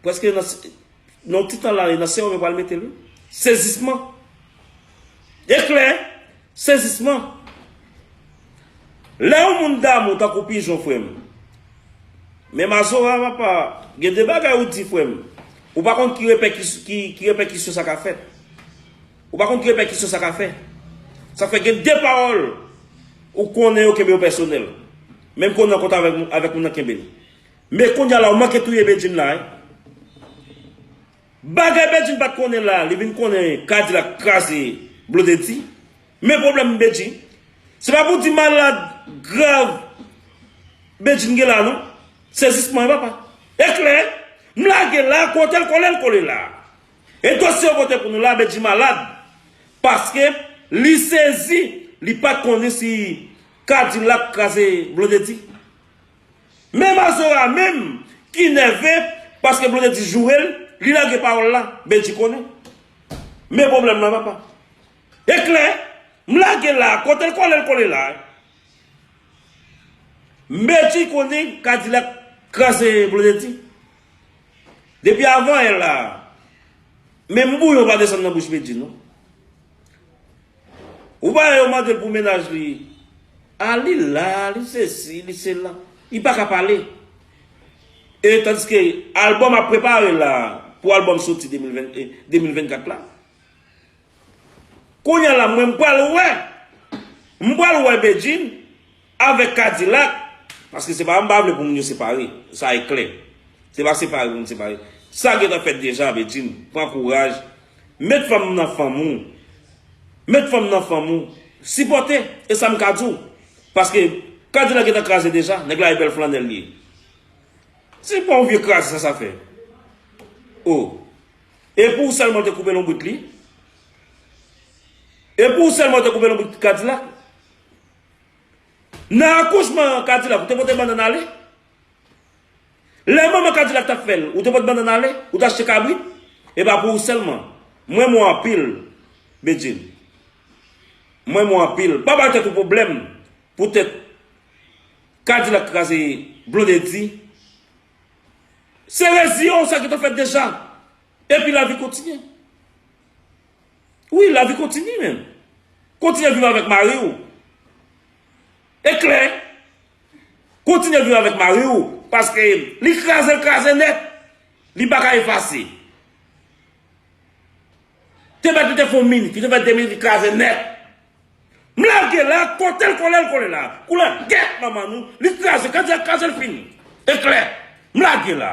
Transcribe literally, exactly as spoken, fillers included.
Prèske nan, nan yon ti tan la, nan sewòm yo pral mete l, wi. Sezisman. E klè, sezisman. Lè yon moun damou tankou pijon, frè m. Men Mazora, papa, gen de bagay ou di, frè m. Ou pa konn ki repèkis-, ki, ki repèkisyon sa ka fèt. Ou pa konn ki repèkisyon sa ka fè. Sa fè gen de pawòl ou konnen yo kenbe yo pèsonèl. Menm konnen kont avèk, avèk moun nan kenbe l. Men kounye a la, ou manke touye Bedjine la, wi. Bagay Bedjine pa t konnen la, li vin konnen Kadilak kraze Blondedy. Men pwoblèm Bedjine. Se pa pou di malad grav Bedjine gen la, non. Sezisman, wi, papa. E klè, m lage la, kote l kole, l kole la. E dosye yo pote pou nou la, Bedjine malad. Paske li sezi, li pa t konnen si Kadilak kraze Blondedy. Men Mazora menm, ki nève, paske Blondedy joure l, li lage pawòl la, Bedjine konnen. Men pwoblèm nan, papa. E klè, m lage la, kote l kole, l kole la. Bedjine konnen Kadilak kraze Blondedy. Depi avan yè la, menm bouyon pa desann nan bouch Bedjine, non. Ou pa yo mande l pou mennaj li. A li la, li sesi, li sela. Li pa ka pale. E tandiske albòm ap prepare la, pou albòm soti de mil ven, eh, de mil vennkat la. Kounye a la, mwen m pral wè. M pral wè Bedjine avèk Kadilak. Paske se pa, m pa vle pou moun yo separe. Sa e klè. Se pa separe pou moun separe. Sa gentan fèt deja, Bedjine. Pran kouraj. Met fanm nan fanm ou. Met fanm nan fanm ou. Sipòte. E sa m ka di w. Paske Kadilak gentan kraze deja. Nèg la e bèl flannèl li ye. Se pa yon vye kraze sa, sa fè. Oh. E pou ou sèlman te koupe lonbrit li? E pou ou sèlman te koupe lonbrit Kadilak? Nan akouchman Kadilak, ou te pote bannann ale? Lè manman Kadilak t ap fè l, ou te pote bannann ale? Ou te achte kabrit? E pa pou ou sèlman. M renmen w anpil, Bedjine. M renmen w anpil. Pa bay tèt ou pwoblèm. Poutèt Kadilak kraze Blondedy. Se reziyon sa ki te fèt deja. Epi lavi kontinye. Wi, lavi kontinye, men. Kontinye viv avèk mari w. E klè. Kontinye viv avèk mari w. Paske li kraze, l kraze nèt. Li pa ka efase. Te mèt li te fè yon minit, li te fè de minit, li kraze nèt. M lage la, kote l kole, l kole la. Koulè gèt manman nou, li kraze, Kadilak kraze l fini. E klè, m lage la.